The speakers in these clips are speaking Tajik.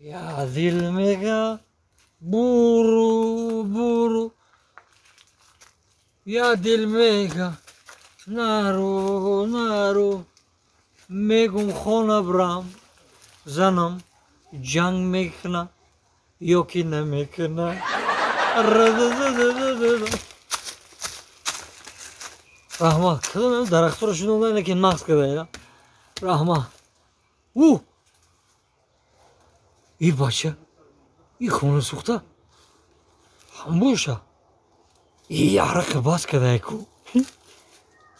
Я дил мега буру буру, я дил мега нару нару, мегум хона брам, занам ҷанг мекуна ё ки намекуна. Раҳмат, кадом дарахтро шунонда, лекин мағз када. Раҳмат. У и бача, и хона сӯхта ҳам боша, и арақи бас кадай ку.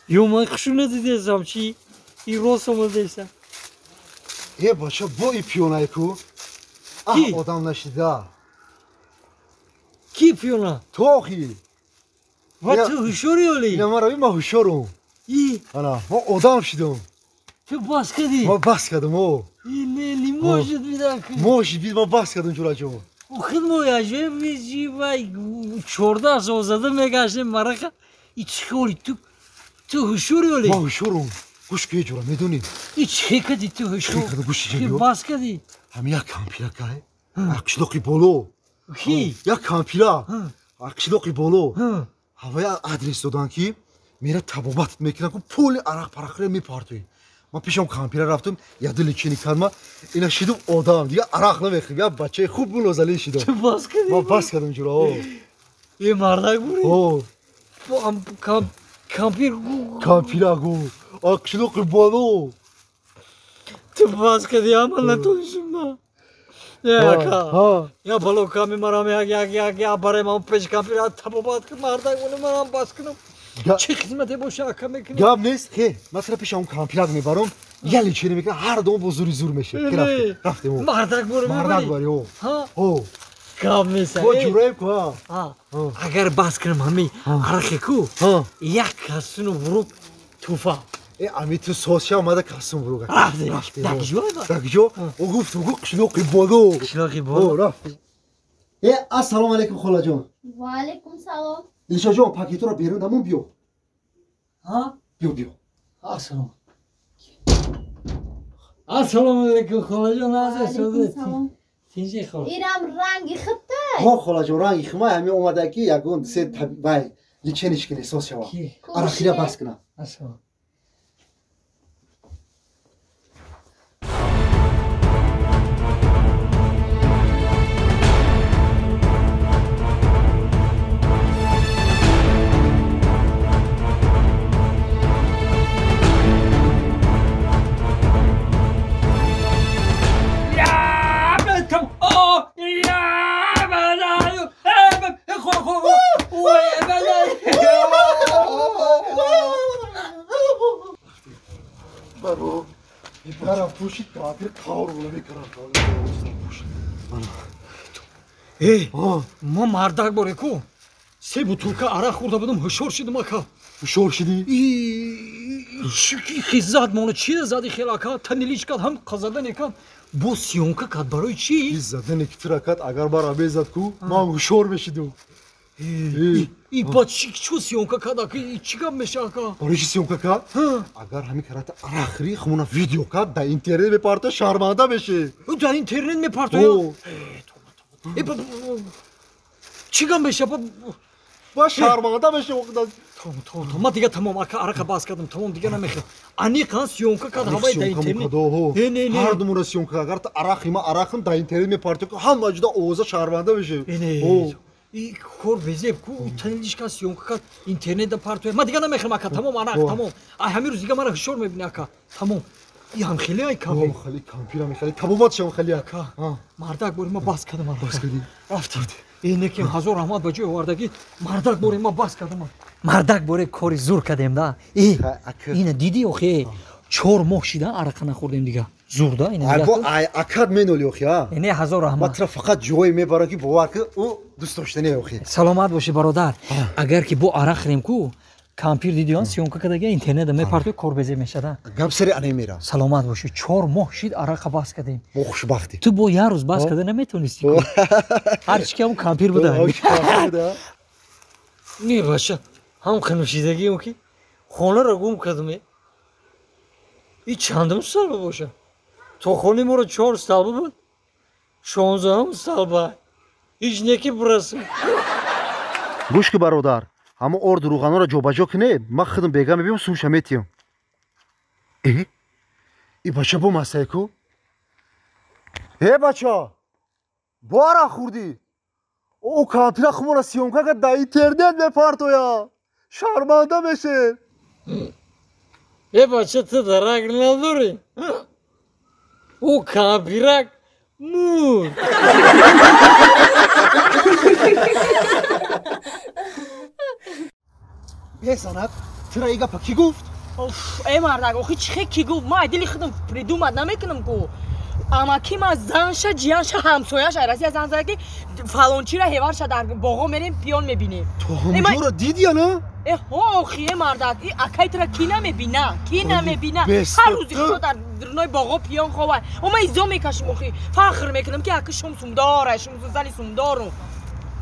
Ё ман хушу надидесам, чи и рост омадеса. Э, бача, бо и пиёнай ку. Аҳ, одам нашида. Ки пиёна? Ту охи. Ва ту ҳушёри оли? Ина маро, ма ҳушёрум. И ана, ма одам шидум. Ту бас кардӣ? Ма бас кардам, о. И не, не может быть так. Может быть, ма бас кардам, ҷураҷон. Худ мо яжем вай 14 сол зада мегаштем марақа. И чӣ холи ту ҳушёри оли? Ма ҳушёрум. Гӯш ки, ҷура, медонӣ? И чӣ кардӣ ту ҳушёр? Гӯш ки, бас кардӣ? Ҳами як кампиракай қишлоқи боло. Ки? Як кампира қишлоқи боло. Ҳавая адрес додан, ки мера табобат мекунам, ку пули арақ парақре мепартоӣ. Ман пешам кампира рафтам, яду лечение кардма, ина шидум одам, дига арақ намехӯрм, як бачаи хуб мунозалин шидам. Ту бас кардӣ? Ман бас кардам, ҷура, о. Е, мардак бурӣ? О. Кампир кампира гу қишлоқи боло. Ту бас кардӣ, ама натонистам на. Яка. Я бало ками марам, як як як я барем ам пеш кампира табобат кун, мардак буни, манам бас кунам. Чӣ хизмате боша, ака, мекунӣ? Гап нест, хе, ман тура пеши он кампирак мебарам, я лечение мекунам, ҳар дом бо зури зур мешавад. Рафтем, рафтем. Мардак бури? Мардак бари, о. О. Гап нест. Бо ҷураем ку, ҳа. Агар бас кунам ҳами арақе ку, як касуну вурук туфа. Э, ами ту соз ша, омада касум вурук. Рафтем. Дар куҷо? Дар куҷо? О, гуфт, гу қишлоқи боло. Қишлоқи боло. О, рафтем. Э, ассалому алайкум, холаҷон. Ва алайкум салом. Дилшодҷон, пакетро берун дамон, биё. Ҳа? Биё, биё. Ассалом. Ассалому алайкум, холаҷон, салом. Тинҷи, хола. Ирам ранги хиттай. Ҳо, холаҷон, ранги химай, ҳами омада ки ягон се вай лечение ш кунӣ, соз шава. Арақира бас кунам. Ассалом. Э, ма мардак боре ку, се бутулка арақ хӯрда будам, ҳушёр шидам, ака. Ҳушёр шидӣ? Хиззат моно чи зади хел, ака, танилич кард, ҳам қазадане кард, бо съёмка кард, барои чӣ? Задане ки тура кард, агар бара мезад ку, ман ҳушёр мешидум. И ба чӣ чӯ съёмка кард, ака, чӣ гап меша, ака? Барои чӣ съёмка кард? Агар ҳамин карата арақри хумона видео кард, дар интернет мепарто, шарманда мешӣ. Дар интернет мепартоя? Чӣ гап меша? Ба шарманда мешӣ. Тамом, тамом, тамом, ман дига тамом, ака, арақа бас кардам, тамом, дига намехӯрам. Аниқан съёмка кард ҳаваи дар интернет. Не, не, не. Ҳар думура съёмка, агар арақи ма арақам дар интернет мепарто, ҳама ҷуда овоза, шарманда мешӣ. Не, и кор безеб ку, танилишка съёмка кард, интернет да партоя. Ман дига намехӯрам, ака, тамом, арақ, тамом. Ай ҳамин рӯз дига мара ҳушёр мебинӣ, ака, тамом. И ҳам хеле ай кафе. Хеле кампира мехали, табобат шам хеле, ака. Мардак бори, ма бас кардам. Бас кардӣ? Рафтем. Э, неким ҳазор раҳмат ба ҷои овардагӣ. Мардак бори, ма бас кардам. Мардак боре, кори зур кардем да. Э, ина дидӣ охе, 4 моҳ шида арақа нахӯрдем, дига зур да. Ина акад меноли охи, а? Не, ҳазор раҳмат. Ма тура фақат ҷое мебарам, ки бовар ки, ӯ дӯст доштане охи. Саломат бошӣ, бародар. Агар ки бо арақ хӯрем ку, кампир дидиён съёмка кардага, интернета мепартои, корбезе мешада. Гап сари ана мера. Саломат бошӣ, 4 моҳ шид арақа бас кардем. Мо хушбахтем. Ту бо як рӯз бас карда наметонистӣ, ҳарчи ки ҳамн кампир буда. Не, бача, ҳам ханушидагием ки хонаро гум кардам. И чандум столба боша? То хонаи моро чор столба буд. 16 сол ба ҳеҷ неки бурасм. Гӯш ки бародар, ҳамо орду рӯғанҳоро ҷобаҷо кунед, ман худам бега мебиём, сумша метиҳам. Э, и бача бо масае ку? Э, бача, бо арақ хӯрдӣ? О, кампира хумора съёмка кард, дар интернет мепартоя, шарманда мешед. Э, бача, ту дарак надорӣ? Ӯ кампирак мурд. Э, занак, тура и гапа кӣ гуфт? Э, мардак, охи чӣ хе кӣ гуфт? Ман дили худам придумать намекунам ку. Амаки ма занша, ҷиянша, ҳамсояша Россия зан зада, ки фалончира ҳеварша дар боғо мерем, пиён мебинем. Ту ҳамҷоро дидӣ я на? Э, ҳо, охи, э, мардак, и акай тура кӣ намебина? Кӣ намебина? Ҳар рӯзи худо дар дурнои боғо пиён ховай. О, ман изо мекашим, охи, фахр мекунам, ки аки шум сумдора, шум зани сумдору.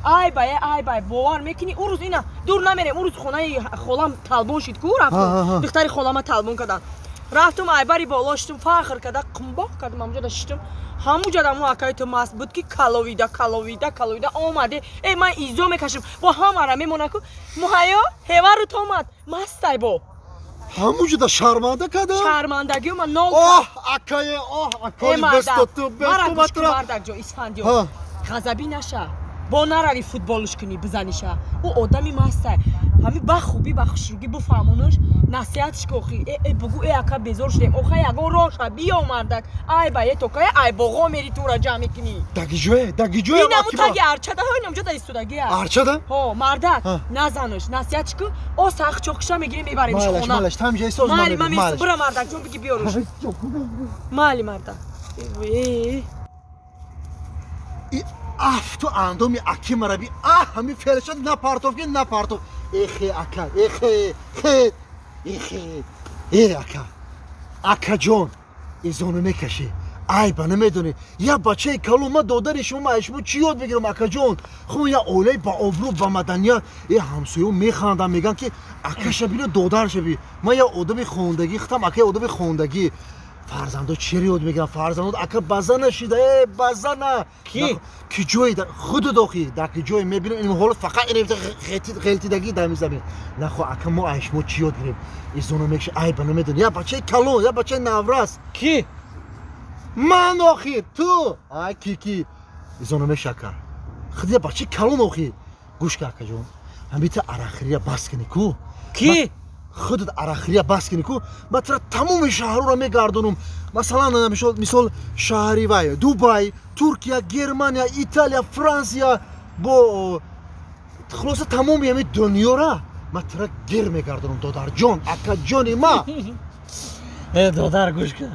Ай бай, ай бай, бовар мекунӣ, ӯ рӯз ина дур намерем, ӯ рӯз хонаи холам талбон шид ку, рафтум, духтари холама талбон карданд. Рафтум, айбари боло шитум, фахр карда қумбоқ кардам, ҳамуҷода шитум, ҳамуҷода мо акаи ту маст буд, ки каловида, каловида, каловида омаде. Э, ман изо мекашам, бо ҳамара мемона ку, муҳайё ҳеварут омад, мастай бо. Ҳамуҷода шарманда кардам? Шармандагиё ман нол. Оҳ, акае, оҳ, акои, бестоту, бесту матра. Мардак ҷо, Исфандиё, ғазабӣ наша. Бо нарави футболш кунӣ, бизаниша. Ӯ одами мастай. Ҳами ба хубӣ, ба хушругӣ буфаҳмонуш, насиҳатш ки, охи, э, э, бугӯ, э, ака, безор шудем. Оха, ягон роҳша биё, мардак. Ай ба, э, токая, ай боғо мери, тура ҷамъ мекунӣ. Даги ҷое, даги ҷое? Инаму таги арчада, ҳо, инамҷо да истодагия. Арчада? Ҳо, мардак, назануш, насиҳатш ку, о сахт чоқиша мегирем, мебаремш хона. Малаш, тамҷа исоз. Майли, ман меистам, бура, мардак, ҷон, биги биёруш. Майли, мардак. Э, афту андоми аки мараби, а ҳами фелшад напартов, ки напартов. Эхе, ака, эхе, хе, эхе, э, ака, акаҷон, изону мекашӣ, айба намедонӣ, як бачаи калон, ма додари шумо, ма шумо чӣ ёд бигирам, акаҷон? Хуб, як оилаи ба обрӯ, ба маданият, э, ҳамсоё механдам, мегӯянд, ки акаша бино, додарша би. Ман як одами хондагӣ хитам, ака одами хондагӣ. Фарзандо чиро ёд мегирам? Фарзандо, ака, база нашида, э, база на. Ки? Ки ҷое худу дохи, дар ки ҷое мебинам, ин ҳолат фақат ин ғелтидагӣ дар мизамин. Нахо, ака, мо ай шумо чӣ ёд гирем? Изоно мекаши, айба намедонӣ, як бачаи калон, як бачаи наврас. Ки? Ман, охир, ту. Ай, ки, ки? Изоно мекаши, ака. Худ як бачаи калон, охир. Гӯш ка, акаҷон. Ҳамита арақхӯрия бас кунӣ ку? Ки? Худат арақхӯрия бас кунӣ ку, ман тура тамоми шаҳрҳоро мегардонам. Масалан, мисол шаҳри вай, Дубай, Туркия, Германия, Италия, Франсия, бо хулоса тамоми ҳами дунёра ман тура гир мегардонам, додарҷон, акаҷони ма. Э, додар, гӯш кун.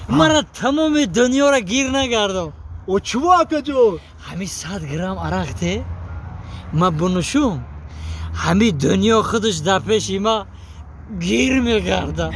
Мара тамоми дунёра гир нагардон. О, чиво, акаҷон? Ҳами 100 грамм арақ те, ма бунушум, ҳами дунё худаш дар пеши ма гир мегардад.